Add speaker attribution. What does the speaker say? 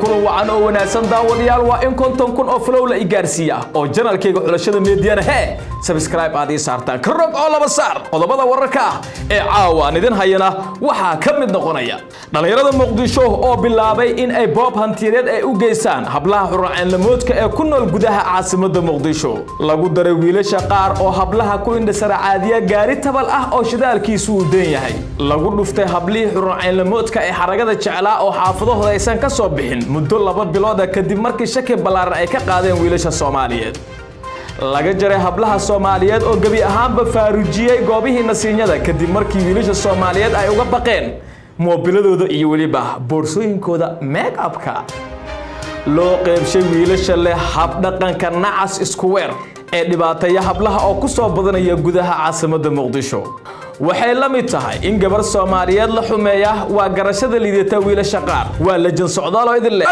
Speaker 1: Kulan wacan oo wanaagsan, daawadayaal. Waa in 50,000 oo follow la i gaarsiiya oo channelkayga Xulashada Meediyana hee subscribe aad ii saartaan, ka rog oo laba saar. Qodobada wararka ah ee caawa aan idin hayana waxaa ka mid noqonaya dhallinyarada Muqdisho oo bilaabay in ay boob hantiyadeed ay u geystaan hablaha xuraceenlamoodka ee ku nool gudaha caasimadda Muqdisho. Lagu daray wiilasha qaar oo hablaha ku indhasaracaadiya gaari tabal ah oo shidaalkiisu uu dan yahay. Lagu dhuftay hablihii xuraceenlamoodka ee xaragada jeclaa oo xaafadahooda aysan ka soo bixin muddo 2 bilooda kadib markii shaki ballaaran ay ka qaadeen wiilasha Soomaaliyeed. Laga jaray hablaha Soomaaliyeed oo gebi ahaanba faarujiyey goobihii nasiinyada kadib markii wiilasha Soomaaliyeed ay uga baqeen moobiladooda iyo weliba boorsooyinkooda make upka. Loo qeybshay wiilasha leh habdhaqanka nacas iskuweer ee dhibaateeya hablaha oo ku soo badanaya gudaha caasimadda Muqdisho. Waxay la mid tahay in gabar Soomaaliyeed la xumeeya waa garashada liidata wiilasha qaar. Waa Lejan Socdaal oo idin leh.